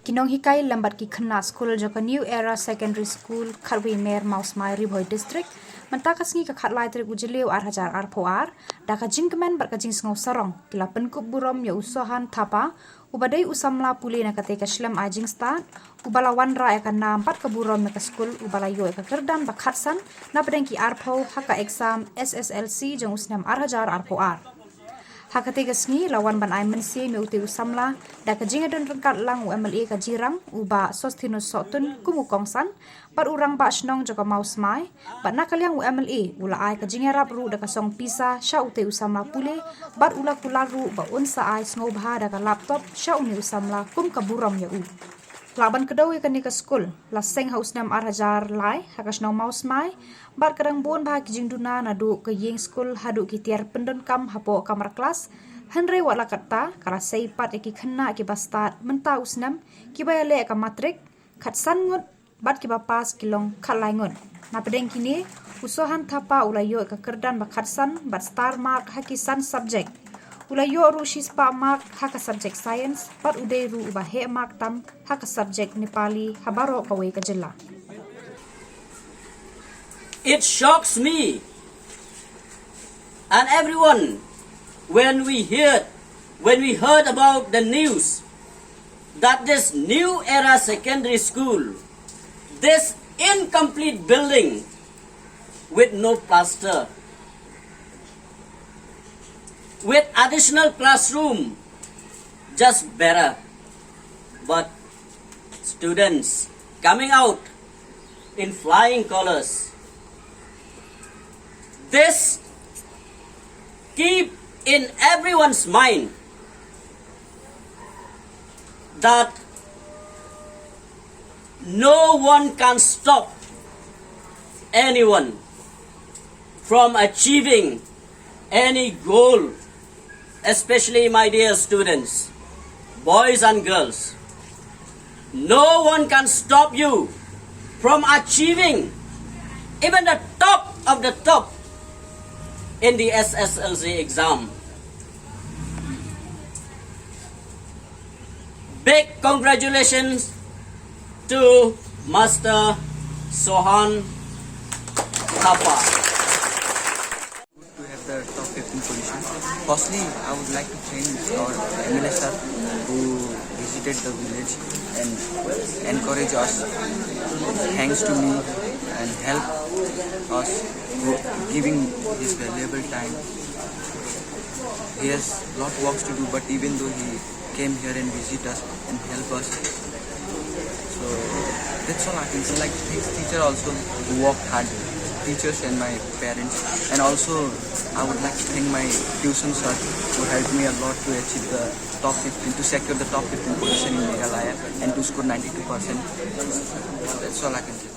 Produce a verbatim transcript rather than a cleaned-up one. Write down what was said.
Ki nonghikai lem bad ki khynnah skul jong ka New Era Secondary School, Khatwei Mer, Mawsmai, Ri Bhoi District, mynta ka sngi ka khatlai tarik u Jylliew ar hajar arphew ar, da ka jingkmen bad ka jingsngew sarong, ki la pynkup burom ïa u Sohan Thapa, uba dei u samla pule na katei ka shlem ai jingstad, uba la wanrah ïa ka nam bad ka burom ïa ka skul, uba la ïoh ïa ka kyrdan ba khatsan, na pdeng ki arphew ha ka exam S S L C jong u snem ar hajar arphew ar. Ha katei ka sngi la wan ban ai mynsiem ïa utei u samla, da ka jingïadon ryngkat lang u M L A ka Jirang, u Bah Sosthenes Sohtun, kum u kongsan, bad u Rangbah Shnong jong ka Mawsmai, bad na ka liang u M L A u la ai ka jingïarap ruh da ka song pisa sha utei u samla pule, bad u la kular ruh ba un sa ai sngewbha da ka laptop sha une u samla kum ka burom ïa u. Lah ban kdew ïa kane ka skul la seng ha u snem ar hajar lai ha ka shnong Mawsmai, bad ka dang bun bha ki jingduna naduh ka ïing skul haduh ki tiar pyndonkam hapoh kamra klas, hynrei wat la katta ka la sei pat ïa ki khynnah kiba stad mynta u snem, kiba ïaleh ka matrik, khatsan ngut, bad kiba pass ki long khatlai ngut. Na pdeng kine, u Sohan Thapa u la ïoh ka kyrdan ba khatsan bad star mark ha ki san subject. U la ïoh ruh shispah mark ha ka subject science, bad u dei ruh uba heh mark tam ha ka subject Nepali ha baroh kawei ka jylla. It shocks me and everyone when we heard, when we heard about the news that this New Era Secondary School, this incomplete building with no plaster, with additional classroom, just better. But students coming out in flying colors. This keep in everyone's mind that no one can stop anyone from achieving any goal, especially my dear students, boys and girls. No one can stop you from achieving even the top of the top in the S S L C exam. Big congratulations to Master Sohan Thapa. To have the top fifteen position. Firstly, I would like to thank our M L A sir who visited the village and encouraged us, thanks to me, and help us, giving his valuable time. He has lot works to do, but even though he came here and visit us and help us, so that's all I can say. Like, thanks teacher also who worked hard, teachers and my parents, and also I would like to thank my tuition sir who helped me a lot to achieve the top fifteen, to secure the top fifteen position in Meghalaya and to score ninety-two percent. That's all I can say.